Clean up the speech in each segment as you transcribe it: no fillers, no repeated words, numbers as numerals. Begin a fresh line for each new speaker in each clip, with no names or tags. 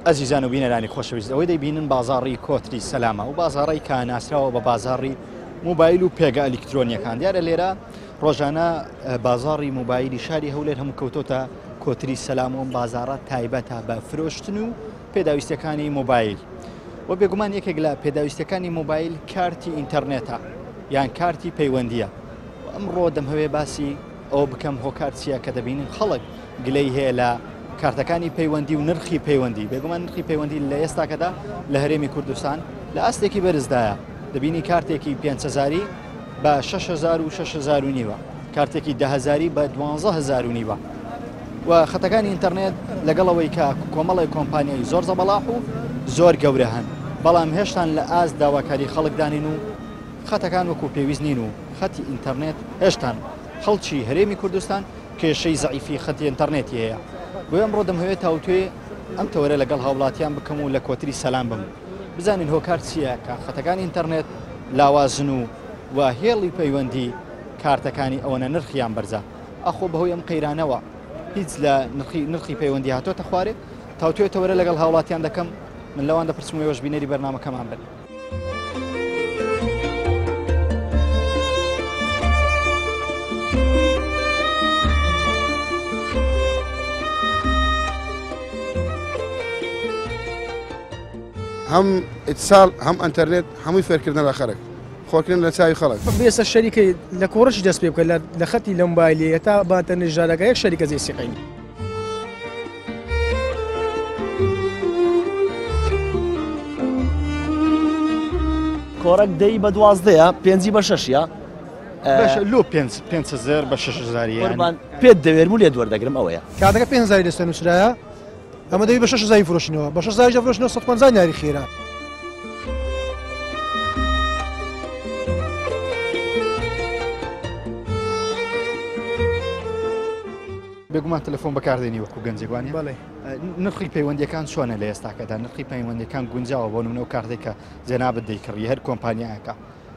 ئەزیزان و بینەرانی خۆشەویست، ئەوەی دەیبینن بازاڕی کۆتری سەلامە و بازاڕی کە ناسراوە بە بازاڕی موبایل و پێگە ئەلیکترۆنیەکان. دیارە لێرە ڕۆژانە بازاڕی موبایلی شاری هەولێر هەموو کەوتۆتە کۆتری سەلام و بازاڕە تایبەتە بە فرۆشتن و پێداویستەکانی موبایل. و بێگومان یەکێک لە پێداویستەکانی موبایل کارتی ئینتەرنێتە یان کارتی پەیوەندیە. ئەمڕۆ دەمهەوێ باسی ئەوە بکەم هۆکار چییە کە دەبینین خەڵک گلەی هەیە لە کارتەکانی پەیوەندی و نرخی پەیوەندی. بێگومان نرخی پەیوەندی لە ئێستاکەدا لە هەرێمی کوردستان لە ئاستێکی بەرزدایە. دەبینی کارتێکی 5هزاری بە 6هزار و 6هزار و نیوە، کارتێکی دههزاری بە 12هزار و نیوە. و خەتەکانی ئینتەرنێت لەگەڵ ئەوەی کە کۆمەڵی کۆمپانیای زۆر زەبەلاح و زۆر گەورە هەن، بەڵام هێشتان لە ئاست داواکاری خەڵکدانین و خەتەکان وەکو پێویست نین و خەتی ئینتەرنێت هێشتان خەڵکی هەرێمی کوردستان کێشەی زەعیفی خەتی ئینتەرنێتی هەیە. بۆیە ئەمڕۆ دەمهەوێت تاوتوێ ئەم تەوەرە لەگەڵ هاوڵاتیان بکەم و لە کۆتری سەلام بم بزانین هۆکار چییە کە خەتەکانی ئینتەرنێت لاوازن و و هێڵی پەیوەندی کارتەکانی ئەوەنە نرخیان بەرزە. ئاخۆ بەهۆی ئەم قەیرانەوە هیچ لە نرخی پەیوەندی هاتۆتە خوارێ؟ تاوتوێ تەوەرە لەگەڵ هاوڵاتیان دەکەم، من لەوان دەپرسم و ئێوەش بینەری بەرنامەکەمان بن.
هەم ئیتساڵ هەم ئەتەرنێت هەمووی فێرکردنە لە خەرک، خۆکردن لە چاوی خەڵک.
بێسە شەریکەی لە کۆڕشی دەست پێ بکە لە خەتی لە موبایلی تا بە ئەتەرنێت ژارەکە یەک شەریکە جێ سیقەی.
کۆڕەک دەی بە دوازدەیە، پێنجی بە شەشە.
باشە لۆ پێنج پێنج هەزار بە شەش هەزاری یانی؟
قوربان پێت دەوێرم و لێت وەردەگرم ئەوەیە.
کاتەکە پێنج هەزاری لەسەر نووسرایە، ئەمە دەبی بە شەش هەزاری فرۆشینەوە، بە شەش هەزاریش دەفرۆشنەوە 150 دیناری خێرا.
بێگومان تەلەفۆن بەکاردێنی وەکو گەنجێک وانە؟
بەڵێ.
نرخی پەیوەندیەکان چۆنە لە ئێستاکەدا؟ نرخی پەیوەندیەکان گونجاوە بۆ نمونە ئەو کارتێک کە جەنابت دەیکڕی هەر کۆمپانیایەکە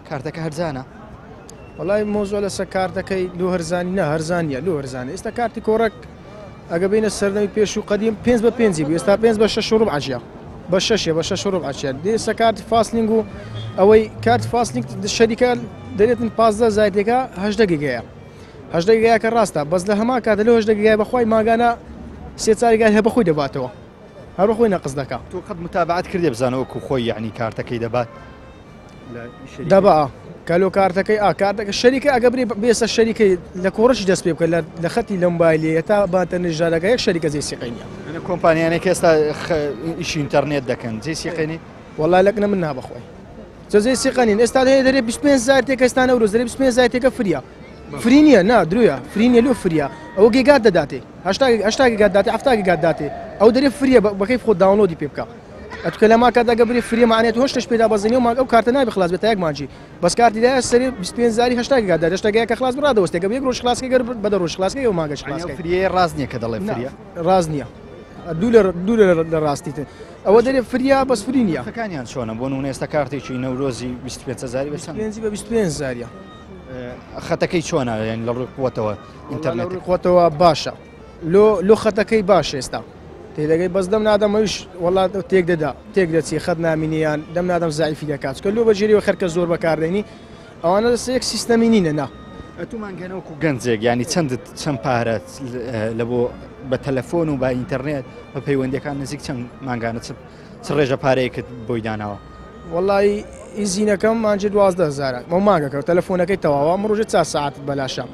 کارتەکە هەرزانە؟
وەڵای مۆزوع لەسەر کارتەکەی لۆ هەرزانی نا هەرزان نییە لۆ هەرزانە. ئێستا کارتی کۆڕەک ئەگە بینە سەردەمی پێش و قەدیم پێنج بە پێنجی بوو، ئێستا پێنج بە شەش و ڕبع عەجیە، بە شەشە، بە شەش و ڕبع عەجیە. ئێستا کارتی فاسلینگ و ئەوەی کارتی فاسلینگ شەریکە دەرێتن 15 زایتێکە 18 گیگایە. 18 گیگایەکە ڕاستە، بەس لە هەمان کاتە لەو 18 گیگای بەخوای ماگانە سێ چار گیگای هەر بەخۆی دەباتەوە، هەر بەخۆی نەقس دەکا.
تۆ قەت متابعەت کردێ بزانە وەکو خۆی یعنی کارتەکەی دەبات؟
دەبا کە لۆ کارتەکەی ئا کارتەکە شەریکە ئەگە برێ بێسە شەریکەی لە کۆڕشی دەست پێ بکە لە خەتی لە موبایلی تا بە ئەتەرنێت ژارەکە یەک شەریکە جێ سیقەی نییە.
یعنی کۆمپانیانێک ئێستا ئیشی ئینتەرنێت دەکەن جێ سیقەی نی؟
وەڵای لەکنە من نابەخۆی جێ سیقە نین. ئێستا هەیە دەرێ 25 هەزار تێکە، ئێستا نەورۆز دەرێ 25 هەزار تێکە فریا. فری نییە، نا درۆیە، فری نییە لۆ فریا. ئەوە گێگات دەداتێ، هەشتا گێگات داتێ، هەفتا گێگات داتێ. ئەو دەرێ فریە، بەکەی خۆت داونلۆدی پێ بکە. ئەتوکە لە ماکات ئەگە برێ فریە معنێت هۆشتش پێدا بەزنی و ماک ئەو کارتە نابێ خلاص بێت تا یەک مانجی. بەس کارتی دایە سەرێ 25 هەزاری هەشتا گێگات داتێ، هەشتا گێگا کە خلاص بڕا دەوەستێ. گەر یەک ڕۆژ خلاص کەی، گەر بە دە ڕۆژ خلاص کەی، ئەو مانگەش خلاص
ئەو
کەی.
فریەیە ڕاست نییە کە دەڵێ
نا،
فریە؟
ڕاست نییە. دوو لە ڕاستی تر. ئەوە دەرێ فریا بەس فری نییە.
نرخەکانیان چۆنە؟ بۆ نمونە ئێستا کارتێکی نەورۆزی 25 هەزاری بە چەند؟
25 بە 25 هەزاریە.
خەتەکەی چۆنە؟ یعنی لە ڕووی قوتەوە ئینتەرنێت؟
لە ڕووی قوتەوە باشە. لۆ خەتەکەی باش ئێستا. تێدەگەی بەس دەم نادەم ئەویش وەڵا تێک دەدا، تێک دەچی، خەت نامینیان، دەم نادەم زەعیفی دەکات. چونکە لۆ بەجێریەوە خەرکە زۆر بەکاردێنی، ئەوانە لەسەر یەک سیستەمی نینە نا.
ئەتوو مانگانە وەکو گەنجێک، یعنی چەند پارە لە بۆ بە تەلەفۆن و بە ئینتەرنێت بە پەیوەندیەکان نزیک چەند مانگانە چ ڕێژە پارەیەکت بۆی داناوە؟
وەڵای ئیزینەکەم مانجێ دوازدە هەزارە. ئەو مانگەکە تەلەفۆنەکەی تەواوە، ئەم ڕۆژێ 4 سەعاتت بەلاشە.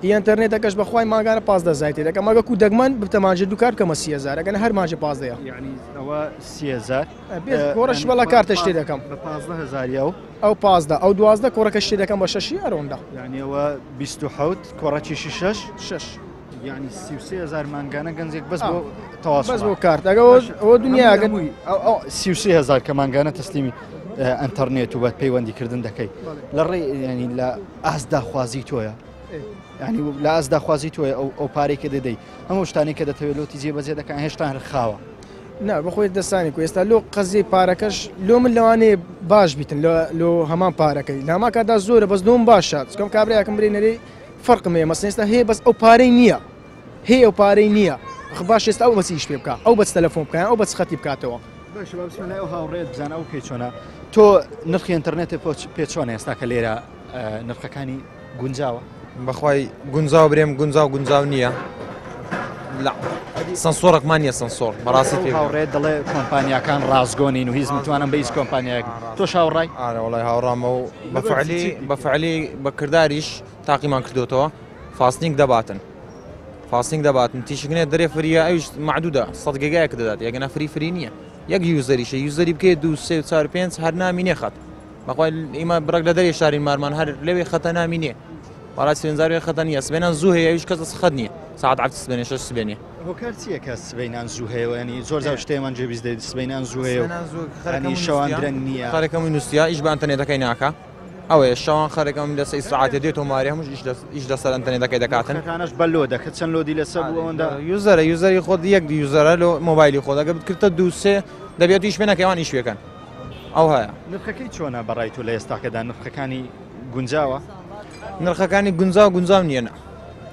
ئینتەرنێتەکەش بەخوای مانگانە پازدە هەزاری تێ دەکەم. ئەگە کو دەگمەن ببتە مانجێ دوو کار بکەمە سی هەزار، ئەگەنە هەر مانجێ پازدەیە.
یعنی ئەوە سی هەزار؟
بێت کۆڕەش بەڵا کارتە شتێ دەکەم.
بە پازدە هەزاری ئەو؟
ئەو پازدە، ئەو دوازدە کۆڕەکە شتێ دەکەم بە شەشی ئەرۆندا.
یعنی ئەوە بیست و حەوت، کۆڕەکیشی شەش؟
شەش.
یعنی سی و سێ هەزار مانگانە گەنجێک بەس بۆ تەواصل.
بەس بۆ کارت. ئەگە ئەوە دنیا ئەگەر
هەمووی، ئەو سی و سێ هەزار کە مانگانە تەسلیمی، ئەنتەرنێت و بە پەیوەندیکردن دەکەی. لە ڕێ، یعنی لە ئاست داخوازی تۆیە. یعنی لە ئاست داخوازی تۆیە ئەو پارەی کە دەدەی هەموو شتانی کە دەتەوێت لۆتی جێبەجێ دەکەن هێشتا هەر خاوە.
نا بەخۆی دەستانی کو ئێستا لۆ قەزیەی پارەکەش لۆ من لەوانەیە باش بیتن لۆ هەمان پارەکەی لە هەمان کاتدا زۆرە بەس لۆم باشە چکەم کابرایەکم برێنەرەی فەرقم هەیە مەسەن ئێستا هەیە بەس ئەو پارەی نییە هەیە ئەو پارەی نییە خ باش ئێستا ئەو بەس ئیش پێ بکا ئەو بەس تەلەفۆن بکا ئەو بەس خەتی بکاتەوە.
باشە با بچمە لای ئەو هاوڕێت بزانە ئەو پێی چۆنە تۆ نرخی ئینتەرنێتت پێ چۆنە ئێستا کە لێرە نرخەکانی گونجاوە؟
بەخوای گونجاو برێم گونجاو گونجاو نییە لە سنسۆرەکمان نییە سنسۆر بەڕاستی پێ
هاوڕێت دەڵێ کۆمپانیاکان ڕاستگۆنین و هیچ متمانەم بە هیچ کۆمپانیایەک تۆ شاوڕای
ئارە وڵی هاوڕامە و بەفعلی بەفعلی بە کرداریش تاقیمان کردوتەوە فاستنینگ دەباتن فاستنینگ دەباتن تیشکنێت دەرێ فریە ئەویش معدودە 100 گێگایەک دەدات یەگەنا فری فری نییە یەک یوزەریشە یوزەری بکەیت دو سێ و چوار پێنج هەر نامینێ خەت بەخوای ئیمە بڕێک لە دەرێ شارین مارمان هەر لەوێ خەتە نامینێ بەڕای سوێنزار وێ خەتە نییە سبێنان زوو هەیە ئەویش کەس خەت نییە ساعت عەفت سبێنێ شەش سبێنێ.
هۆکار چییە کە سبەینان زوو هەیە و ینی زۆر جار شتێمان جێبیست دەبێت سبەینان زوو هەیە و ینی شەوان درەنگ نییە؟
خەرەکەم نووسیا ئیش بە ئەنتەرنێتەکەی ناکا ئەوەیە شەوان خەرەکەم لەسەر ئیسراعاتێ دێتەوە مارێ هەمووش ئیش لەسەر ئەنتەرنێتەکەی دەکاتن.
خەتانەش بە لۆدە کە چەند لۆدی لەسەر بوو ئەوەندە
یوزەرە یوزەری خۆت یەک یوزەرە لۆ مۆبایلی خۆت ئەگەر بتکردە دوو سێ دەبێت ئیش پێ نەکەی ئەوان ئیش پێکەن. ئەو هەیە.
نرخەکەی چۆنە بەڕای تۆ لە ئێستاکەدا نرخەکانی گونجاوە؟
نرخەکانی گونجاو گونجاو نییە نا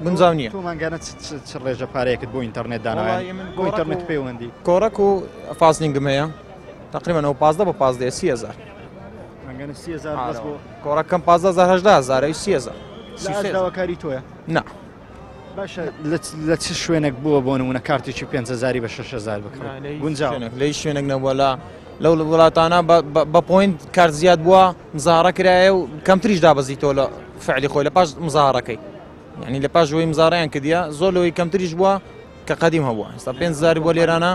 گونجاو نییە.
تۆ مانگانە چ ڕێژە پارەیەکت بۆ ئینتەرنێت داناوە بۆ ئینتەرنێت پەیوەندی؟
کۆڕەک و فاستنینگم هەیە تقریبا ئەو 15 بە 15 3000
مانگانە 3000 بەس بۆ
کۆڕەکەم 15000 18000 ئەوی 3000
داواکاری تۆیە؟
نا.
باشە لە چ شوێنێک بووە بۆ نمونە کارتێکی 5000 بە 6000 بکڕی گونجاوە؟
لە هیچ شوێنێک نەبووە لە لەو وڵاتانە بە پۆینت کارت زیاد بووە مزارە کرایە و کەمتریش دابەزیتەوە لە فعلی خۆی لە پاش مزارەکەی یعنی لە پاش ئەوەی مزارەیان کردیە زۆر لەوەی کەمتریش بووە کە قەدیم هەبووە ئێستا 5000 بۆ لێرانە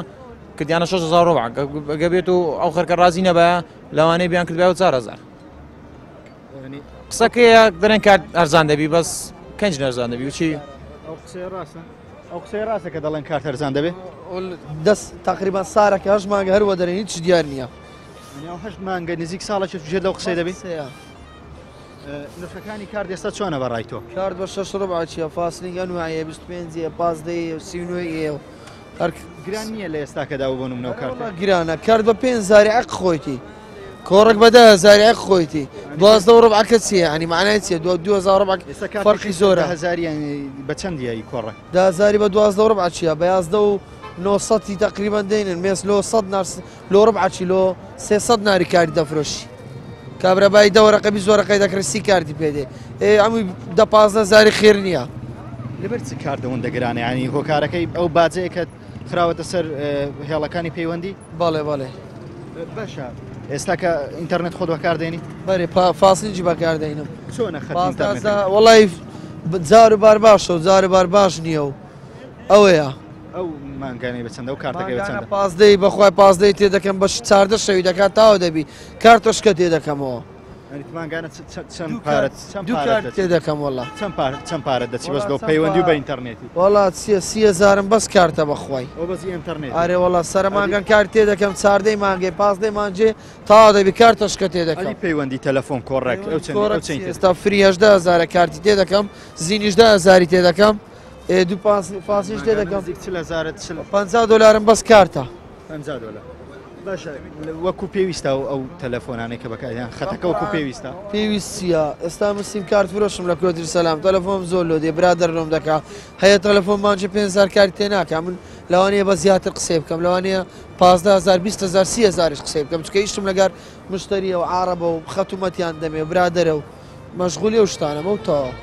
کردیانە 6000 ڕۆبع گە بێت و ئەو خەرکە ڕازی نەبایە لەوانەیە بیان کردبایەوە 4000. قسەکەیە دەرێن کارت هەرزان دەبی بەس کەنج نەرزان دەبی وچی
ئەو قسەیە ڕاستە ئەو قسەیە ڕاستە کە دەڵێن کارت هەرزان دەبێ
دەست تقریبا سارەکە هەشت مانگە هەروە دەرێن هیچ دیار نییە
هەشت مانگە نزیک ساڵە چێت لەو قسەی دەبی نرخەکانی کارت ئێستا چۆنە بەڕای تۆ
کارت بە شەش ڕبع چیە فاستنینگ ئەنوایە 25 15 39 هەر
گران نییە لە ئێستاکەدا بۆ نمونە کارت
گرانە کارت بە 5000 عەق خۆیتی کۆڕک بە 10000 عەق خۆیتی 12 و ڕبعەکە چییە ینی معنای چییە 2000 ڕبع فەرقی زۆرە
هەزاریان بە چەند دیاری کۆڕک
10000 بە 12 و ڕبع چییە بە 11 و 900 تقریبا دەینن مێس لۆ 100 نار لۆ ڕبع چی لۆ 300 ناری کاری دەفرۆشی کابرا بای دە وەرەقە 20 وەرەقەی دەکڕی سی کارتی پێدێ ئێ ئەمووی دە 15 هەزاری خێر نییە.
لەبەر چ کارت ئەوەندە گرانە ینی هۆکارەکەی ئەو باجەیە کە خراوەتە سەر هێڵەکانی پەیوەندی؟
بەڵێ بەڵێ.
باشە ئێستا کە ئینتەرنێت خۆت بەکاردێنی؟
بەرێ فاستنینگی بەکاردێنم.
چۆنە خەتی ئینتەرنێت؟
وەڵی جار و بار باشە و جار و بار باش نییە و ئەوەیە.
ئەو مانگانەی بەچەندە ئەو کارتەکەی بەچەندە؟
پازدەی بەخوای پازدەی تێ دەکەم بە چاردە شەوی دەکات تاوە دەبی کارتەشکە تێ دەکەمەوە.
مانگانە چەند پارەت
دوو کارت تێ دەکەم وەڵا.
چەند پارەت دەچی بەس لۆ پەیوەندی و بە ئینتەرنێتی؟
وەڵا چییە 30,000 بەس کارتە بەخوای.
ئەو بەس ئینتەرنێت.
ئارێ وەڵا سەرە مانگان کارت تێ دەکەم چاردەی مانگێ پازدەی مانگێ تاوا دەبی کارتەشکە تێ دەکەم.
ئەدی پەیوەندی تەلەفۆن کۆڕێک ئەو چەند ئەو چەند
ئێستا فری 18,000 کارتی تێ دەکەم زینیش 10,000 تێ دەکەم دوو فاسیش تێ دەکەم 50 دلارم بەس کارتە.
50 دلار. باشە وەکو پێویستە ئەو تەلەفۆنانەی کە بەکاریان خەتەکە وەکو پێویستە؟
پێویستیە ئێستا من سیم کارت فرۆشم لە کۆتری سەلام تەلەفۆنم زۆر لۆ دێ برادەر لۆم دەکا هەیە تەلەفۆن مانجێ 5000 کارت تێ ناکا من لەوانەیە بە زیاتر قسەی بکەم لەوانەیە 15000 20000 30000 قسەی بکەم چونکە ئیشتم لەگەر مشتەریە و عارەبە و خەتومەتیان دەمێ و برادەرە و مەشغولی ئەو شتانەمە و تەواو.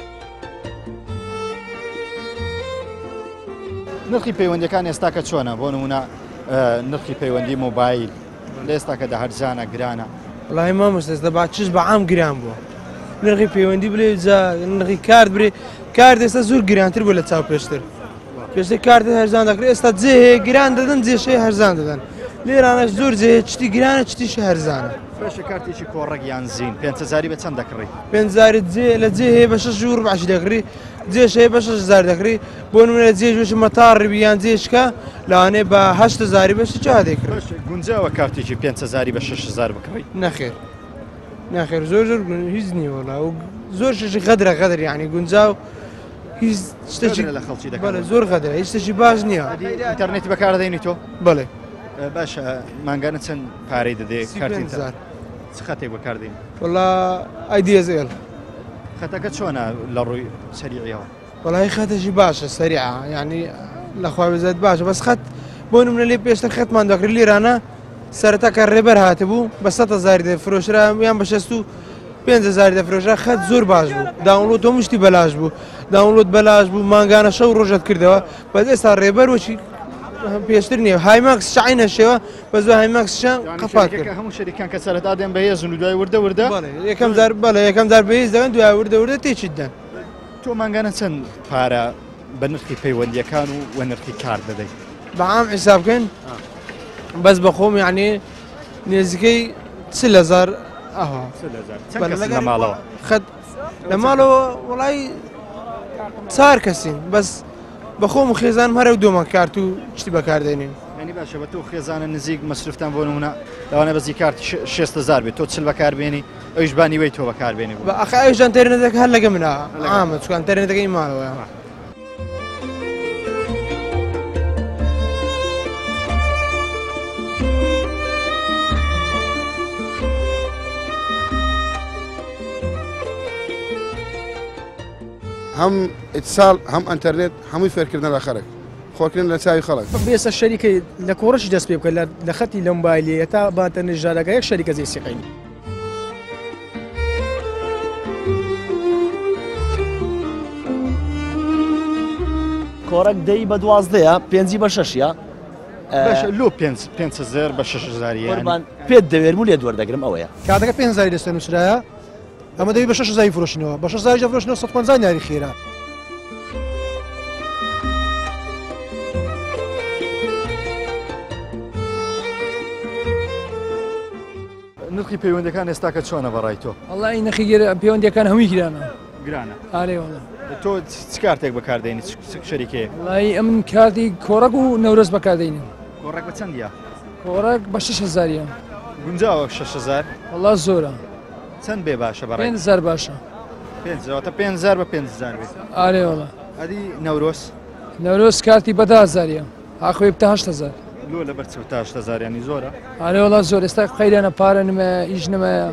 نرخی پەیوەندیەکان ئێستاکە چۆنە؟ بۆ نمونە نرخی پەیوەندی مۆبایل لە ئێستاکەدا هەرزانە گرانە؟
وڵی مامۆستا ئێستا با چش بە عام گران بووە نرخی پەیوەندی بلێ جا نرخی کارت برێ کارت ئێستا زۆر گرانتر بوو لە چاو پێشتر پێشتر کارت هەرزان دەکرێت ئێستا جێ هەیە گران دەدەن جێشەیە هەرزان دەدەن لێرانەش زۆر جێ چتی گرانە چتیش هەرزانە.
باشە کارتێکی کۆڕەک یان زین 5000 بە چەند دەکڕی؟
5000 جێ لە جێ هەیە بە 6 و ربعش دەکڕی جێش هەیە بە 6000 دەکڕی بۆ نمونە جێژ مەتاڕی یان جێشکە لەوانەیە بە 8000 بە چا دەکڕی.
باشە گونجاوە کارتێکی 5000 بە 6000 بکڕی؟
نەخێر نەخێر زۆر زۆر هیچ نییە وەڵا زۆر شەشی غەدرە غەدر یعنی گونجاو
هیچ شتێکی
لە خەڵکی دەکەن.
بەڵێ زۆر غەدرە، هیچ شتێکی باش نییە.
ئینتەرنێتی بەکاردێنی تۆ؟
بەڵێ.
باشە، مانگانە چەند پارەی دەدەیە کارتی
35,000.
چ خەتێک بەکاردێنی؟
وەڵا IDSL.
خەتەکە چۆنە لە ڕووی سەریعیەوە؟
وەڵی خەتێکی باشە، سەریعە، یعنی لە خوا بێزات باشە، بەس خەت بۆ نمونە لێ پێشتر خەتمان دەکرد لێرانە، سەرەتا کە ڕێبەر هاتبوو بە 100,000 دەفرۆشرا یان بە 65,000 دەفرۆشرا، خەت زۆر باش بوو، download هەموو شتی بەلاش بوو، download بەلاش بوو، مانگانە شەو ڕۆژەت کردەوە. بەس ئێستا ڕێبەر وەچی پێشتر نییە، هایماکس شعینە شێوە، بەس بە هایماکس شە قەپات کرد.
هەموو شەریکان کە سەرەتا دێن بەهێزن و دوای وردە وردە؟
بەڵێ، یەکەم جار، بەڵێ، یەکەم جار بەهێز دەبن، دوای وردە وردە تێچیت دەن.
تۆ مانگانە چەند پارە بە نرخی پەیوەندیەکان و وە نرخی کار دەدەیت؟
بە عام حیساب بکەین بەس بە خۆم یعنی نزیکەی 40,000 ئەها.
40,000. چەند کەسن لە ماڵەوە؟
خەت لە ماڵەوە وڵای 4 کەسین، بەس بە خۆم و خێزانم هەرە و دوومان کارت و شتی بەکاردێنین.
یعنی باشە، بە تۆ خێزانە نزیک مەسرفتان بۆ نمونە لەوانە بەزی کارتی 60,000 بێت، تۆ 40 بەکاربێنی، ئەویش بانیوەی تۆ بەکاربێنی.
بە ئەخە ئەویش ئەنتەرنێتەکە هەر لەگە منە عامە، چونکە ئەنتەرنێتەکەی ماڵەوەیە.
هەم اتصال هەم ئەتەرنێت هەمووی فێرکردنە لە خەڵک، خۆکردن لە چاوی خەڵک.
بێسە شەریکەی لە کۆڕشی دەست پێ بکە، لە خەتی لە مۆبایلێ تا بە ئەنتەرنێت ژارەکە یەک شەریکە زێ سیقەینی.
کۆڕەک دەی بە 12ەیە، پێنجی بە شەشیە.
باشە، لۆ 5,000 بە 6,000 یان؟
قوربان، پێت دەوێرم و لێ دووەردەگرم ئەوەیە.
کاتەکە 5,000 لەسەر نووسرایە، ئەمە دەبی بە 6,000 فرۆشینەوە، بە 6,000 دەفرۆشنەوە 150 دیناری خێرا.
نرخی پەیوەندەکان ئێستاکە چۆنە بەڕای تۆ؟
وەڵای نرخی پەیوەندەکان هەمووی گرانە.
گرانە.
ئارێ وەڵا.
تۆ چ کارتێک بەکاردێنی؟ چ شەریکەیەک؟
وەڵای ئەمن کارتی کۆڕەک و نەورۆز بەکاردێنم.
کۆڕەک بە چەندیە؟
کۆڕەک بە 6,000.
گونجاوە 6,000؟
وەڵا زۆرە.
چەند بێ باشە بەڕای؟
5,000 باشە.
5,000، واتە 5,000 بە 5,000 بێ.
ئارێ وەڵا.
ئەدی نەورۆز؟
نەورۆز کارتی بە 10,000، ئاخۆی بتە 8,000.
لۆ لەبەر چەو تا 8,000 ینی زۆرە؟
ئارێ وەڵا زۆر، ئێستا قەیرانە، پارە نمایە، ئیش نمایە.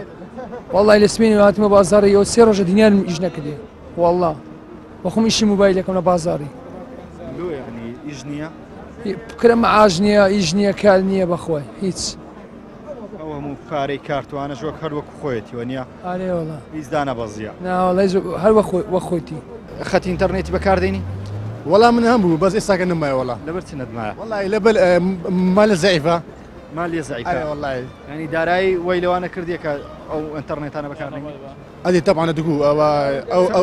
وەڵای لە سمێنی هاتمە بازاڕی ئەو 3 ڕۆژە دینارم ئیش نەکردێ. وەڵا بەخۆم ئیشی مۆبایلەکەم لە بازاڕی.
لۆ یعنی ئیش نییە؟
بکرە معاش نییە، ئیش نییە، کار نییە بەخۆی، هیچ.
ئەو هەموو پارەی کارتوانەش وەک هەر وەکو خۆیەتی وە نییە؟
ئارێ وەڵا.
هیچ دانەبەزیە.
نا وەڵا هەر وەخۆیتی.
خەتی ئینتەرنێتی بەکاردێنی؟
وەڵا من هەموو بەس ئێستاکە نمایە وەڵا.
لەبەر چ نەدمایە؟
وەڵای لەبەر مالە زەعیفە.
مالیە زەعیفە.
ئەرێ وەڵای.
یعنی دارایی وەی لەوانە کردیە کە ئەو ئینتەرنێتانە بەکاردێنی؟
ئەدی تەبعەن دەگو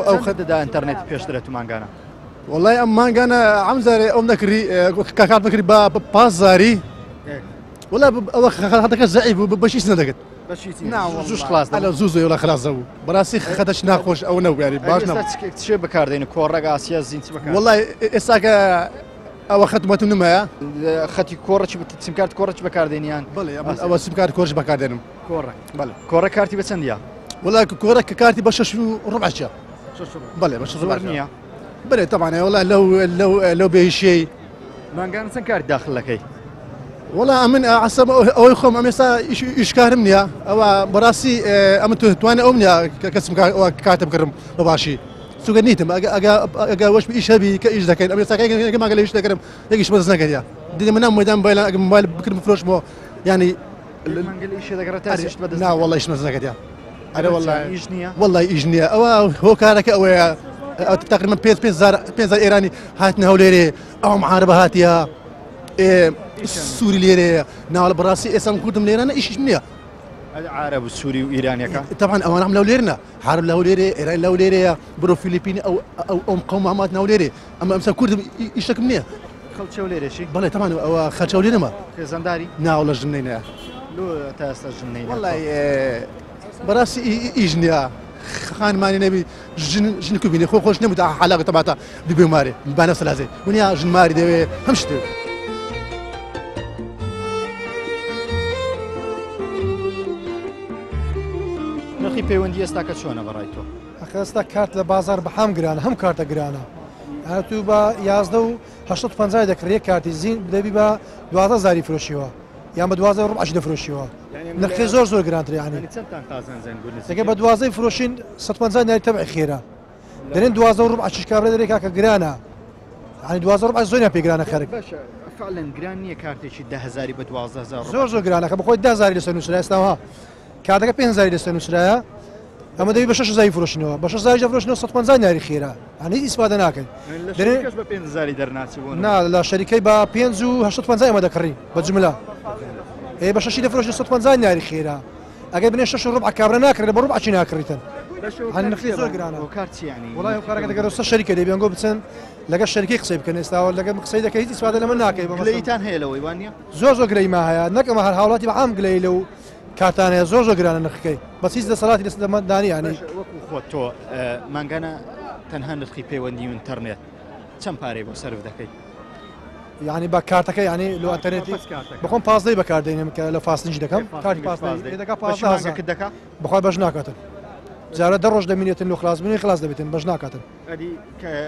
ئەو
خەت دەدا ئینتەرنێت پێشترە تو مانگانە؟
وەڵای ئەم مانگانە عەمزارێ ئەوم نەکردی، کاکات نەکردی بە 5,000. وەڵا ئەوە خەتەکە زەعیف بوو، بەشی چ نەدەکرد.
بەشی چی؟
نا، وەڵا.
زووش خلاص دەبوو.
ئەلە زوو زوو وەڵا خلاص دەبوو. بەڕاستی خەتەش ناخۆش ئەوە نەبوو، یعنی باش
ئێستا
نەبوو.
چێ بەکاردێنی؟ کۆڕەک، ئاسیا، زین چ بەکاردێنی؟
وەڵای ئێستاکە ئەوە خەتمەتم نمایە.
خەتی کۆڕەکی سیمکارت کۆڕەکی بەکاردێنیان؟
بەڵێ، ئەوە سیمکارت کۆڕش بەکاردێنم.
کۆڕەک.
بەڵێ.
کۆڕەک کارتی بە چەندیە؟
وەڵا کۆڕەک کە کارتی بە شەش و ڕبع چیە.
شەش و ڕبع.
بەڵێ، بە شەش و ڕبع
زۆر نییە؟
بەڵێ، تەبعەن، وەڵا لەو بێهیشیەی.
مانگانە چەند کارت داخل دەکەی؟
وەڵا ئەمن عەسەم ئەوەی خۆم ئەم ئێستا ئیشکارم نییە، ئەوە بەڕاستی، ئەمن توانێ ئەوم نییە کە کەسم ئەوە کاتم کردم بە باشی. چونکە نیتم، ئەگە وەش ئیش هەبی کە ئیش دەکەین، ئەم ئێستا یەکێک مانگە لە ئیش دەکەم، یەکیش بەدەست نەکەنیە. دیدە من نام مەدام مۆبایل، ئەگە مۆبایل بکردم فرۆشمەوە، یعنی
مانگە لە ئیشێ دەگەڕێت تا ئیشت بەدەست
نا،
نەکەن.
وەڵا ئیش بەدەست نەکەنیە. ئەرێ وەڵا.
ئیش نییە؟
وەڵا ئیش نییە. ئەوە هۆکارەکە ئەوەیە، ئەو تقریباً 5,000 ئێرانی هاتنە هەولێرێ، ئەو معاربە هاتیە، سووری لێرەیە. ناوە بەڕاستی ئێستا من کوردم لێرانە، ئیشیش نییە.
عرب و سووری و ئیرانیەکە؟
طبعاً ئەوانە هەم لەو لێرنە. عرب لەو لێرێ، ئێران لەو لێرەیە، بڕۆ فلیپین، ئەو قەومە هەمات ناو لێرێ. ئەمە ئەمسا کوردم ئیشەکم نییە.
خەڵکی هەولێرێشی؟
بەڵێ، طبعاً ئەوە خەڵکی هەولێرمە.
خێزانداری؟
نا، وەڵا ژن نەینایە.
لۆ تا ئێستا ژن نەینایە؟
وەڵای، بەڕاستی ئیش نییە. خانمانی نەبی، ژن کو بینێ، خۆ خۆش نەبوو تا حەلاقە تەباتە ببێ مارێ، با نەفسە لازێ. ونیا ژن ماری دەوێ، هەم شت دەوێ.
نرخی پەیوەندی ئێستاکە چۆنە بەڕای تۆ؟
ئەخە ئێستا کارت لە بازار بە حام گرانە، هەم کارتە گرانە. تو بە 11 و 850 دەکڕی کارتی زین دەبی بە 12 هەزاری فرۆشیەوە یان بە 12 ڕبعش دەفرۆشیەوە. نرخی زۆر زۆر گرانتر یعنی. دەکە بە 12 فرۆشین 150 دیناری تەبعی خێرە. دەرێن 12 ڕبع شش کابرا دەرێ کاکە گرانە. یعنی 12 ڕبع زۆریان پێ گرانە خەرک.
باشە فعلا گران نییە کارتێکی 10 هەزاری بە 12 هەزار
زۆر زۆر گرانە کە بەخۆی 10 هەزاری لەسەر نووسرا ئێستاوە کارتەکە 5 هەزاری لەسەر نووسرایە ئەمە دەبی بە 6 هەزاری فرۆشنەوە بە 6 هەزاری دەفرۆشنەوە 150 دیناری خێرا یعنی هیچ ئیسفادە ناکەین.
لە شەریکەش بە 5 هەزاری دەرناچی بۆ
نا لە شەریکەی بە 5 و 850 ئێمە دەکڕین بە جملە. ئێ بە شەشی دەفرۆشن 150 دیناری خێرا. ئەگەر بنێ 6 ڕبع کابرا ناکڕێت بە ڕبع چی ناکڕیتن. هەن نرخی زۆر گرانە.
هۆکار چی یعنی؟
وڵای هۆکارەکە دەگەڕێت سەر شەریکە دەبی ئەنگۆ بچن لەگەڵ شەریکەی قسەی بکەن ئێستاوە لەگەڵ قسەی دەکەی هیچ ئیسفادە لەمە ناکەی.
گلەییتان هەیە لەوەی وان نییە؟
زۆر زۆر گلەیی ما هەیە نەک ئەمە هەر هاوڵاتی بە عام گلەیی لەو کارتان هەیە زۆر زۆر گرانە نرخەکەی بەس هیچ دەسەڵاتی لەسەر دانی یعنی.
وەکو خۆت تۆ مانگانە تەنها نرخی پەیوەندی و ئینتەرنێت چەند پارەی بۆ سەرف دەکەی؟
یعنی بە کارتەکە یعنی لۆ ئەنتەرنێتی بەخۆم پازدەی بەکاردێنم کە لە فاستنج دەکەم کارتی پازدەی دەکا پازدە هەزار
دەکا
بەخوای بەش ناکاتن. جارە دە ڕۆژ دەمینێتن لۆ خلاص بوونی خلاص دەبێتن بەش ناکاتن.
ئەدی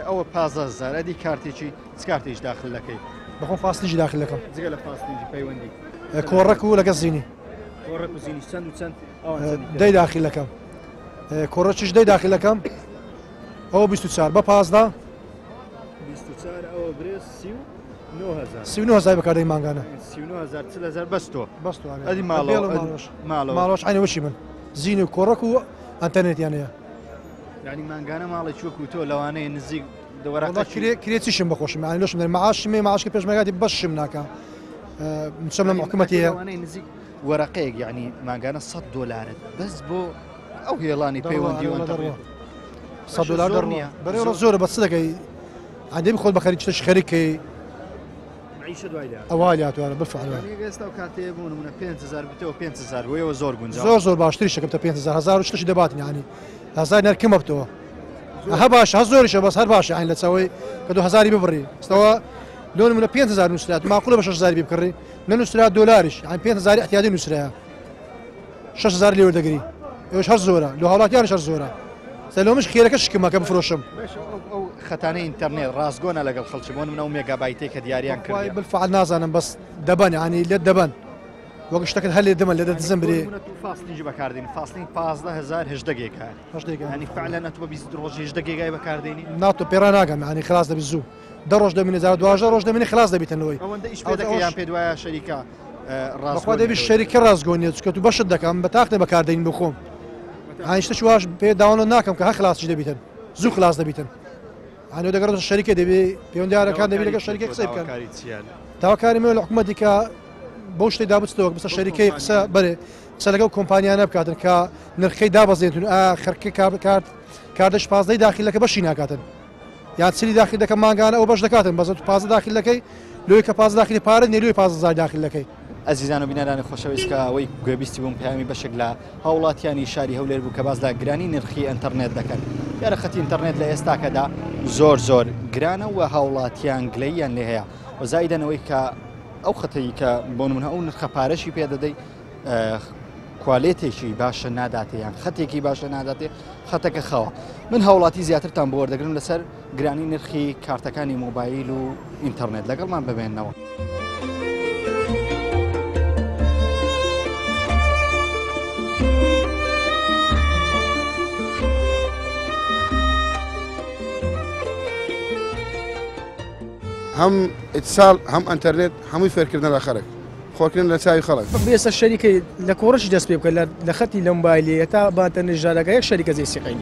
ئەوە پازدە هەزار ئەدی کارتێکی چ کارتێکی داخل دەکەی؟
بەخۆم فاستنجی داخل دەکەم.
جگە لە فاستنجی پەیوەندی
کۆڕەک و لەگەڵ زینی.
کۆڕەک و زینی چەند و چەند؟
دەی داخل دەکەم. کۆڕەکیش دەی داخل دەکەم. ئەوە 24 بە 15
24 ئەوە برێ 39 هەزار.
39 هەزار بەکاردەی مانگانە.
39 هەزار 40 هەزار بەس تۆ.
بەس تۆ.
ئەدی ماڵەوە
ماڵەوەش عینە وشی من. زین و کۆڕەک و ئەنتەرنێتیان هەیە.
یعنی مانگانە ماڵێکی وەکو تۆ لەوانەیە نزیک دەوەرەقە
کرێ چیشم بەخۆشم یعنی لۆشم دەرێ معاشم هەیە معاشکە پێشمەرگاتی بەشم ناکا. مچەم لە حکوومەتی هەیە.
لەوانەیە نزیک وەرەقەیەک یعنی مانگانە 100 دۆلارت بەس بۆ ئەو هێڵانی پەیوەندی و ئەنتەرنێت.
100 دۆلار دەڕوە. بەرێ زۆرە بەس چ دەکەی؟ عندي خۆت بەخەری شتێکی خەریکەی
معیشە دوای لە
ئەوە لاتوانە بالفعل.
ئێستا و کاتێ بوون منە 5000 بتەوە 5000 بۆیەوە زۆر گونجاوە.
زۆر زۆر باشتری شەکەم تا 5000 هەزار و شتێکی دەباتن یعنی هەزار نەرکەم بتەوە. هە باشە هە زۆریشە بەس هەر باشە یعنی لە چاوەی کە دو هەزاری ببڕی ئێستاوە لۆ نمونە 5000 نووسرات معقولە بە 6000 بکڕی نەنووسرا دۆلاریش یعنی 5000 احتیاطی نووسرایە 6000 لێ وەردەگری ئەوش هەر زۆرە لۆ هاوڵاتیانش هەر زۆرە. سەلۆمش خێرەکە شکمەکە بفرۆشم.
ئەو خەتانەی ئینتەرنێت ڕاستگۆنە لەگەڵ خەڵکی بۆ نمونە ئەو مێگابایتێک کە دیاریان کرد.
بالفعل نازانم بەس دەبەن یعنی لێت دەبەن وەک شتەکەت هەر لێ دەمەن لێ دەدزن برێ.
فاستنج بەکاردێنی فاستنج 15000 18 گێگا.
18 گێگا.
یعنی فعلا ئەتوو بە 20 ڕۆژ 18 گێگای بەکاردێنی؟
ناتۆ پێڕا ناگەم یعنی خلاص دەبی زوو. 10 ڕۆژ دەمینێ جارە 12 ڕۆژ دەمینێ خلاص دەبیتنەوەی.
ئەوەندە ئیش پێ دەکەی یان پێ دوایە شەریکە
بەخوا دەبی شەریکە ڕاستگۆ نییە چونکە تو بەشت دەکەم بە تاقتێ بەکاردێنین بۆ خۆم. یعنی شتێکی واش پێ داونلۆد ناکەم کە هەر خلاصیش دەبیتن زوو خلاص دەبیتن. یعنی دەگەڕێتەوە شەریکە دەبی پەیوەندیارەکان دەبی لەگەڵ شەریکە قسەی بکەن. داواکاری من لە حکوومەتی کە بەو شتێک دابچتەوە بسە شەریکەی قسە بەرێ قسە لەگەڵ کۆمپانیانە بکاتن کە نرخەی دابەزێنن خەرکە کاردەش پازدەی داخلەکە بەشی ناکاتن یان چلی داخل دەکەم مانگانە ئەو بەش دەکاتن بەس تو پازدە داخل دەکەی لۆی کە پازدە داخلی پارە نیە لۆی پازدە هەزار داخل دەکەی.
ئەزیزان و بینەرانی خۆشەویست کە ئەوەی گوێبیستی بووم پەیامی بەشێک لە هاوڵاتیانی شاری هەولێر بوو کە باس لە گرانی نرخی ئینتەرنێت دەکەن. دیارە خەتی ئینتەرنێت لە ئێستاکەدا زۆر زۆر گرانە و هاوڵاتیان گلەییان لێ هەیە و زایدەنەوەی کە ئەو خەتەی کە بۆ نمونە ئەو نرخە پارەشی پێدەدەی کوالێتێکی باشە ناداتێ یان خەتێکی باشە ناداتێ خەتەکە خەوە. من هاوڵاتی زیاترتان بۆ وەردەگرم لەسەر گرانی نرخی کارتەکانی مۆبایل و ئینتەرنێت لەگەڵمان ببێنەوە.
هەم اتصال هەم ئەنتەرنێت هەمووی فێرکردنە لە خەڵک خۆکردن لە چاوی خەڵک.
بێسە شەریکەی لە کۆڕشی دەست پێ بکە لە خەتی لە مۆبایلی تا بە ئەنتەرنێت ژارەکە یەک شەریکە جێی سیقەی.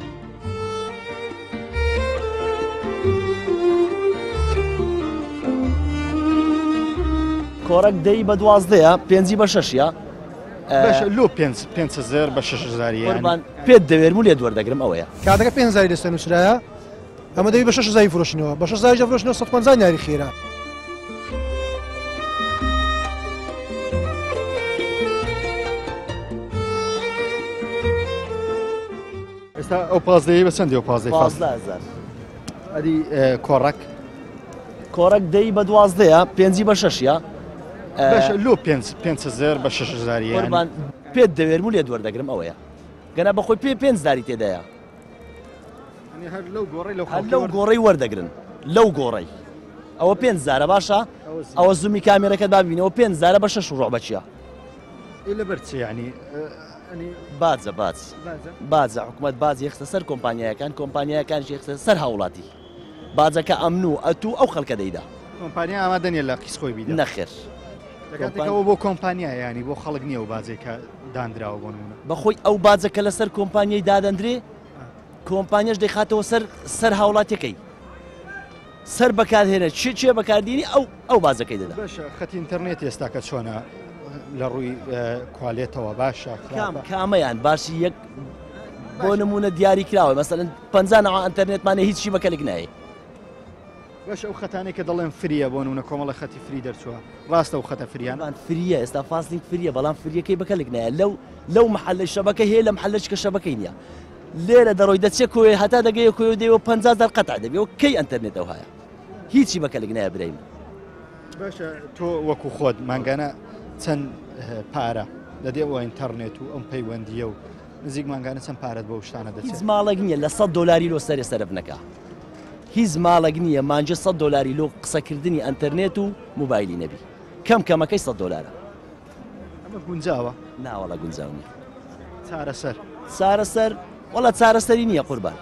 کۆڕەک دەی بە دوازدەیە پێنجی بە شەشیە.
باشە لۆ پێنج هەزار بە شەش هەزاری یعنی؟
قوربان پێت دەوێرم و لێت وەردەگرم ئەوەیە.
کاتەکە 5 هەزاری لەسەر نووسرایە ئەمە دەبی بە 6 هەزاری فرۆشنەوە بە 6 هەزاری دەفرۆشنەوە 150 دیناری خێرا.
ئێستا ئەو پازدەیە بە چەندی ئەو پازدەی؟
پازدە هەزار.
ئەدی کۆڕەک؟
کۆڕەک دەی بە دوازدەیە پێنجی بە شەشیە.
باشە لۆ پێنج هەزار بە شەش هەزاری یعنی؟
قوربان پێت دەوێرم و لێت وەردەگرم ئەوەیە. گەنا بەخۆی پێ پێنج داری تێدایە.
یعنی هەر لەو گۆڕەی لەو
هەر لەو گۆڕەی وەردەگرن. لەو گۆڕەی ئەوە پێنج زارە باشە ئەوە زومی کامێرەکەت با ببینەوە پێنج زارە بە شەش ڕۆع بەچیە
لەبەر چ ینی
باجە باج باجە حکوومەت باجی خستە سەر کۆمپانیایەکان کۆمپانیایەکان خستە سەر هاوڵاتی باجەکە ئەمن و ئەتوو ئەو خەڵکە دەیدا.
کۆمپانیا ئامادە نیە لە قیست خۆی بیدا.
نەخێر.
لە کاتێکەوە بۆ کۆمپانیا ینی بۆ خەڵک نییە و باجێک کە دانراوە بۆ نمونە.
بەخۆی ئەو باجە کە لەسەر کۆمپانیای دادەندرێ کۆمپانیاش دەیخاتەوە سەر سەر هاوڵاتیەکەی سەر بەکارهێنەر چێ چێ بەکاردینی ئەو ئەو باجەکەی دەدا.
باشە خەتی ئینتەرنێت ئێستاکە چۆنە لە ڕووی کوالێتەوە باشە
کام کامەیان باشی یەک بۆ نمونە دیاری کراوە مەسەلەن 50 نەوە ئەتەرنێتمانە هیچی بە کەلک نایە.
باش ئەو خەتانەی کە دەڵێن فریە بۆ نمونە کۆمەڵە خەتی فری دەرچووە ڕاستە ئەو خەتە فریان؟
فریە ئێستا فاستلینک فریە بەڵام فریەکەی بە کەلک نایە لەو لەو محلەی شەبەکە هەیە لە محلەش کە شەبەکەی نییە لێرە دەڕۆی دەچێ کۆیە هەتا دەگەیە کۆیە دەیەوە 50 هەزار قەتع دەبێ و کەی ئەنتەرنێت ئەو هەیە هیچی بە کەلک نایە برای من.
باشە تۆ وەکو خۆت مانگانە چەند پارە دەدێ بۆ ئینتەرنێت و ئەم پەیوەندییە و نزیک مانگانە چەند پارەت بۆ شتانە دەچێت؟
هیچ ماڵێک نییە لە 100 دۆلاری لۆ سەرێ سەرف نەکا هیچ ماڵێک نییە مانگێ 100 دۆلاری لۆ قسەکردنی ئەنتەرنێت و موبایلی نەبی کەم کەمەکەی 100 دۆلارە.
ئەمە گونجاوە؟
ناوەڵا گونجاو نییە.
چارەسەر؟
چارەسەر وەڵا چارەسەری نییە قوربان.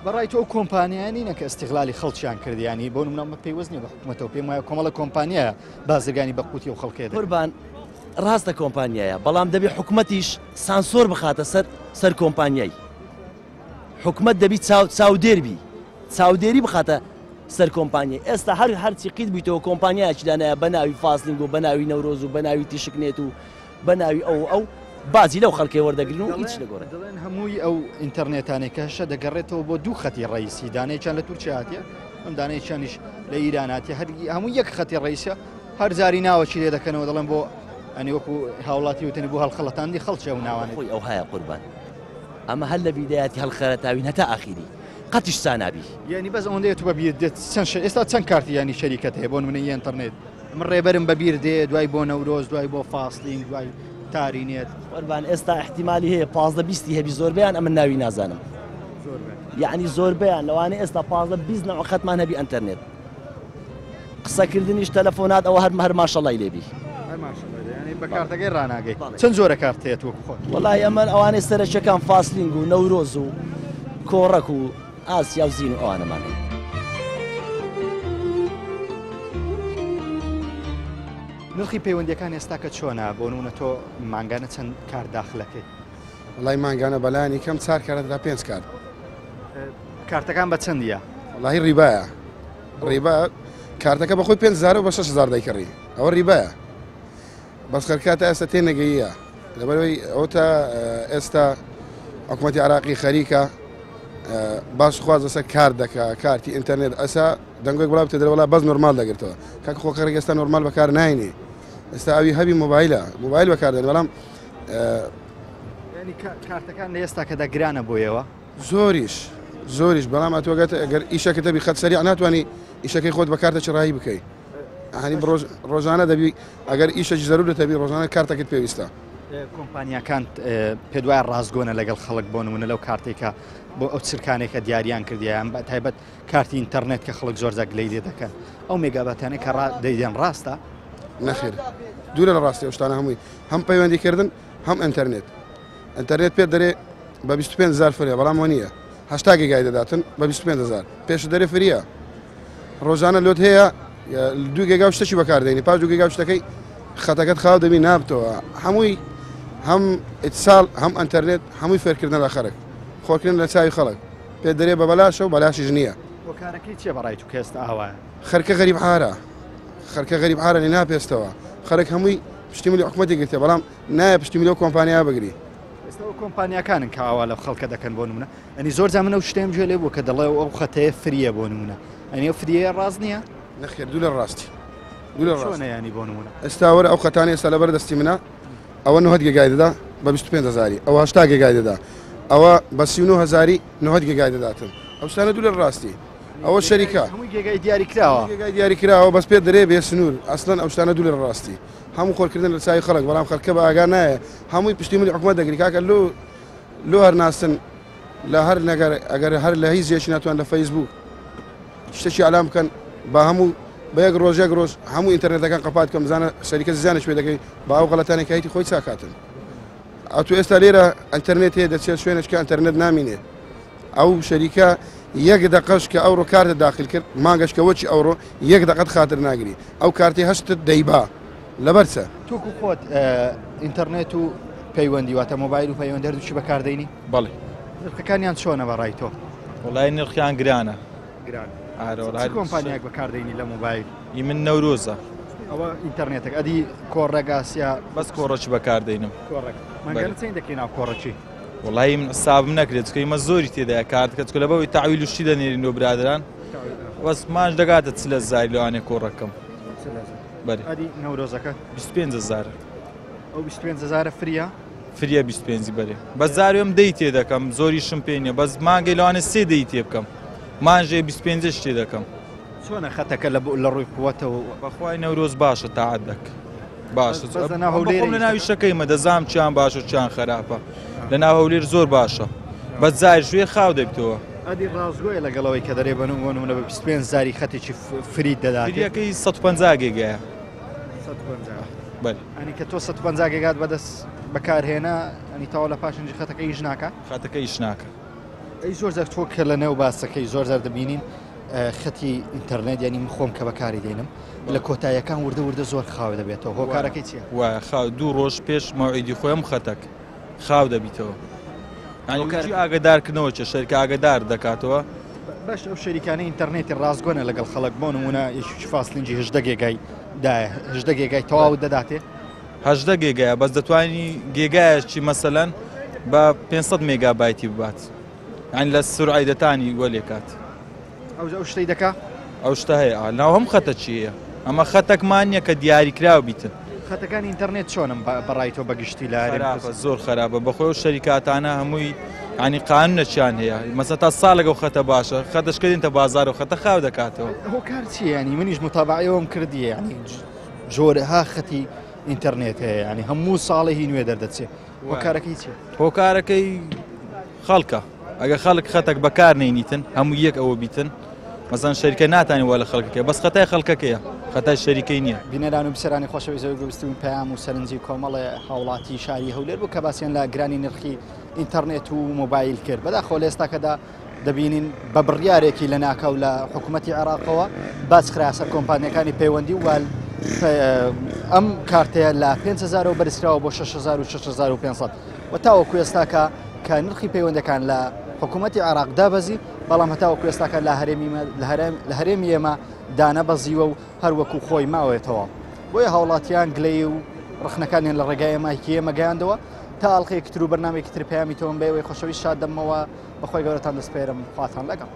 بەڕای تۆ ئەو کۆمپانیایە نینە کە ئیستیغلالی خەڵکیان کرد یانی بۆ نمونە ئەمە پەیوەست نییە بە حکومەتەوە پێم وایە کۆمەڵە کۆمپانیایە بازرگانی بە قوتی ئەو خەڵکەیە دەکەن.
قوربان ڕاستە کۆمپانیایە بەڵام دەبێ حکومەتیش سانسۆر بخاتە سەر سەر کۆمپانیای حکومەت دەبی چاو چاودێر بی چاودێری بخاتە سەر کۆمپانیای ئێستا هەر هەرچی قیت بوویتەوە کۆمپانیایەکی دانایە بە ناوی فاسلینگ و بە ناوی نەورۆز و بە ناوی تیشکنێت و بە ناوی ئەو و ئەو باجی لەو خەڵکەی وەردەگرن و هیچ نەگۆڕێت.
دەڵێن هەمووی ئەو ئینتەرنێتانەی کە هەشە دەگەڕێتەوە بۆ دوو خەتی ڕئیسی، دانەیەکیان لە تورکیا هاتیە، ئەم دانەیەکیانیش لە ئیران هاتیە، هەر هەموو یەک خەتی ڕئیسە، هەر جاری ناوەکی لێ دەکەنەوە دەڵێن بۆ ئەنی وەکو هاوڵاتی وتنی بۆ هەڵخەڵەتاندنی خەڵکی ئەو ناوانەی.
خۆی ئەوهایە قوربان ئەمە هەر لە بیدایەتی هەڵخەرەتاوین هەتا ئاخیری قەتیش سا نابی.
یانی بەس ئەوەندەیە تو بە بیرت دێت چەند شە ئێستا چەند کارتی یانی شەریکەت هەیە بۆ نمونە ی ئینتەرنێت؟ من ڕێبەرم بە بیر دێ دوای بۆ نەورۆز دوای بۆ فاسلینگ دوای تارینێت.
قوربان ئێستا ئیحتیمالی هەیە 15 بیستی هەبی زۆربەیان ئەمن ناوی نازانم یعنی زۆربەیان لەوانەیە ئێستا 15 20 نەوە خەتمان هەبی ئەنتەرنێت قسەکردنیش تەلەفۆنات ئەوە هەر هەر ماشەڵای لێبی
بە کارتەکەی ڕناگەی چەند جۆرە کارت هەیە وەکو خۆت؟
وەڵای ئەمە ئەوانەی سەرەکیەکان فاسلینگ و نەورۆز و کۆڕەک و ئاسیا و زین و ئەوانەمان هەیە.
نرخی پەیوەندیەکان ئێستاکە چۆنە بۆ نمونە تۆ مانگانە چەند کارت داخلەکەی؟
وەڵای مانگانە بەلانی کەم چار کارت تا پێنج کارت.
کارتەکان بە چەندیە؟
وەڵاهی ڕیبایە ڕیبا کارتەکە بەخۆی 5000 و بە 6000 دەیکڕی ئەوە ڕیبایە بەس خەرکە تا ئێستا تێنەگەییە لەبەرەوەی ئەو تا ئێستا حکوومەتی عراقی خەریکە باش خواز لەسەر کار دەکا کارتی ئینتەرنێت ئەسا دەنگۆی بڵاو بتە دەرەوەڵا بەس نۆرمال دەگرتەوە کاک خۆ خەرک ئێستا نۆرمال بەکار ناینێ ئێستا ئەوی هەبی مۆبایلە مۆبایل بەکاردێن بەڵام
ینی کارتەکان لە ئێستا کەدا گرانە بۆیەوە
زۆریش زۆریش بەڵام ئەتوەگەت ئەگەر ئیشەکە دەبی خەت سەریع ناتوانانی ئیشەکەی خۆت بەکارتە چڕایی بکەی هەنی ڕۆژ ڕۆژانە دەبی ئەگەر ئیشەکی زەرورە تەبی ڕۆژانە کارتەکەت پێویستە.
کۆمپانیاکان پێت وایە ڕاستگۆنە لەگەڵ خەڵک بۆ نمونە لەو کارتێک کە بۆ ئەو چرکانێک کە دیاریان کردیان بە تایبەت کارتی ئینتەرنێت کە خەڵک زۆر زەگلەی لێ دەکەن ئەو مێگاباتانە کە دەیدەن ڕاستە؟
نەخێر دوورە لە ڕاستی ئەو شتانە هەمووی هەم پەیوەندیکردن هەم ئینتەرنێت ئینتەرنێت پێت دەرێ بە 25 هزار فریە بەڵام وە نییە 80 گێگای دەداتن بە 25 هزار پێش دەرێ فریە ڕۆژانە لۆت هەیە دوو گێگا و شتەکی بەکاردێنی پاش دوو گێگا و شتەکەی خەتەکەت خاو دەبی نابتەوە هەمووی هەم ئیتساڵ هەم ئەتەرنێت هەمووی فێرکردنە لە خەرک خۆکردن لە چاوی خەڵک پێ دەرێ بە بەلاشە و بەلاشیش نییە.
هۆکارەکەی چیە بەڕای تو کە ئێستا ئاوایە؟
خەرکە غەریب عارە خەرکە غەریب عارە لێ ناپێستەوە خەرک هەمووی پشتی ملی حکومەتی گرتە بەڵام نایە پشتی ملی ئەو کۆمپانیا بگری.
ئێستا ئەو کۆمپانیاکانن کە ئاوا لە خەڵکە دەکەن بۆ نمونە ئەنی زۆر جا من ئەو شتەم گوێ لێ بوو کە دەڵێ ئەو خەتەیە فریە بۆ نمونە ئەنی ئەو فریەیە ڕاست نییە؟
نەخێر دوو لە ڕاستی دوو لە ڕاست
چۆنە یانی بۆ نمونە؟
ئێستا وەرە ئەو خەتانە ئێستا لەبەر دەستی منە ئەوە 90 گێگای دەدا بە 25 هەزاری ئەوە 80 گێگای دەدا ئەوە بە 39 هەزاری 90 گێگای دەداتن ئەو شتانە دوو لە ڕاستی ئەوە شەریکە
هەموو گێگای دیاری کراوە
گێگای دیاری کراوە بەس پێ دەرێ بێ سنوور ئەسڵەن ئەو شتانە دوو لە ڕاستی هەموو خۆرکردن لە چاوی خەڵک بەڵام خەڵکە بە ئاگا نایە هەمووی پشتی ملی حکومەت دەگری کاکە لۆ لۆ هەر ناستن لە هەر نەگەر ئەگەر هەر لە هیچ یەکی ناتوان لە فەیسبوک. شتێکی ئالام بکەن با هەموو بە یەک ڕۆژ یەک ڕۆژ هەموو ئینتەرنێتەکان قەپات کەم بزانە شەریکە زیانێک پێ دەکەی با ئەو غەڵەتانێک هەیتی خۆی چاکاتن. ئەتو ئێستا لێرە ئەتەرنێت هەیە دەچێت شوێنێک کە ئەتەرنێت نامینێ ئەو شەریکە یەک دەقەش کە ئەوڕۆ کارتە داخل کرد مانگەش کە وەچی ئەوڕۆ یەک دەقەت خاتر ناگری ئەو کارتی هەشتت دەیبا لەبەر چە؟
تۆکو خۆت ئینتەرنێت و پەیوەندی واتە مۆبایل و پەیوەندی هەردووکی بەکاردەینی؟
بەڵێ.
نرخەکانیان چۆنە بە ڕای تۆ؟
وەڵای نرخیان گرانە.
گرانە.
ئارە وەڵای.
چ کۆمپانیایەک بەکاردەینی لە مۆبایل؟
ئی من نەورۆزە.
ئەوە ئینتەرنێتەکە ئەدی کۆڕەک ئاسیا؟
بەس کۆڕەکی بەکاردەینم.
کۆڕەک. مانگانە چەند دەکەی ناو کۆڕەکی؟
وەڵایی من حسابم نەکرێت چونکە ئیمە زۆری تێدایە کارتەکە چونکە لەبەوەی تەعویل و شتی دەنێرین بۆ برادەران بەس مانج دەگاتە 40 هەزاری لەوانەیە کۆڕەکەم. بەرێ.
ئەدی نەورۆزەکە؟
25 هەزار.
ئەو 25 هەزارە فریە؟
فریە 25 بەرێ. بەس جارێ من دەی تێ دەکەم زۆریشم پێ نییە بەس مانگەی لەوانەیە سێ دەی تێ بکەم مانژێ 25 تێ دەکەم.
چۆنە خەتەکە لە ڕووی قوتەوە؟
بەخوای نەورۆز باشە تا عەدەک باشە.
بەس لە ناو هەولێر
خۆم لە ناوی شەکەیمە دەزانم چیان باشە و چیان خراپە. لە ناو هەولێر زۆر باشە بەس جاریش وێ خاو دەبیتەوە.
ئەدی ڕاستگۆیە لەگەڵەوەی کە دەرێ بەنوم بۆ نمونە بە 25 زاری خەتێکی فریت دەدات.
فریەکەی 150 گێگایە.
150.
بەلێ.
ئەنی کە تۆ 150 گێگات بەدەست بەکارهێنا ئەنی تەواو لە پاشنجی خەتەکە ئیش ناکا؟
خەتەکە ئیش ناکا.
ئەی زۆر جار تۆ کە لە نێو باسەکەی زۆر جار دەبینین خەتی ئینتەرنێت یعنی من خۆم کە بەکاری دێنم لە کۆتاییەکان وردە وردە زۆر خاو دەبێتەوە هۆکارەکەی چییە؟
وایە خاو دوو ڕۆژ پێش مەوعیدی خۆم خەتەک خاو دەبیتەوە یعنی ئاگدارکردنەوە چە شەرکە ئاگدار دەکاتەوە
باش ئەو شەریکانەی ئینتەرنێتی ڕاستگۆنە لەگەڵ خەڵک بۆ نمونە یەکێکی فاستلینجی 18 گێگای دایە 18 گێگای تەواو دەداتێ
18 گێگایە بەس دەتوانی گێگایەکی مەسەلەن بە 500 مێگابایتی ببات یعنی لە سرعەی دەتانی وەلێکات
ئەو شتەی دەکا؟
ئەو شتە هەیە ناو هەم خەتە چی هەیە ئەمە خەتەکمان نییە کە دیاریکراو بیتن.
خەتەکانی ئینتەرنێت چۆنم بەڕای تۆ بەگشتی لە هەرێمی
خراپە زۆر خراپە بەخۆی و شەریکاتانە هەمووی ینی قانونەچیان هەیە مەسە تا ساڵێک ئەو خەتە باشە خەتەش کە دێنتە بازار و خەتە خاو دەکاتەوە.
هۆکار چییە ینی منیش متابعەوەم کردیە ینی جۆرەها خەتی ئینتەرنێت هەیە ینی هەموو ساڵێ هی نوێ دەردەچێ هۆکارەکەی چییە؟
هۆکارەکەی خەڵکە ئەگە خەڵک خەتەک بەکار نینیتن هەموو یەک ئەوە بیتن مەسەن شەریکە ناتانی وا لە خەڵکەکە بەس خەتای خەڵکەکەیە خەتای شەریکەی نییە.
بینەران و بیسەرانی خۆشەویست ئەوەی گوێبیستبوون پەیام و سەرنجی کۆمەڵێ هاوڵاتی شاری هەولێر بوو کە باسیان لە گرانی نرخی ئینتەرنێت و مۆبایل کرد بەداخەوە لە ئێستاکەدا دەبینین بە بڕیارێکی لەناکاو لە حکوومەتی عێراقەوە باج خرایە سەر کۆمپانیەکانی پەیوەندی و ئەم کارتەیە لە 5000 بەرزکراوە بۆ 6000 و 6500 و تاوەکو ئێستاکە کە نرخی پەیوەندەکان لە حکوومەتی عێراق دابەزی بەڵام هەتاوەکو ئێستاکە لە هەرێمی لە هەرێمی ئێمە دانەبەزیوە و هەروەکو خۆی ماوێتەوە بۆیە هاوڵاتیان گلەیی و ڕخنەکانیان لە ڕێگای ئێمایکی ئێمە گەیاندەوە تا ئەڵلقەیەکی تر و بەرنامەیەکی تر پەیامی تۆم بە ئێوەی خۆشەویست شاد دەمەوە بەخوای گەورەتان دەسپێرم خواتان لەگەڵ.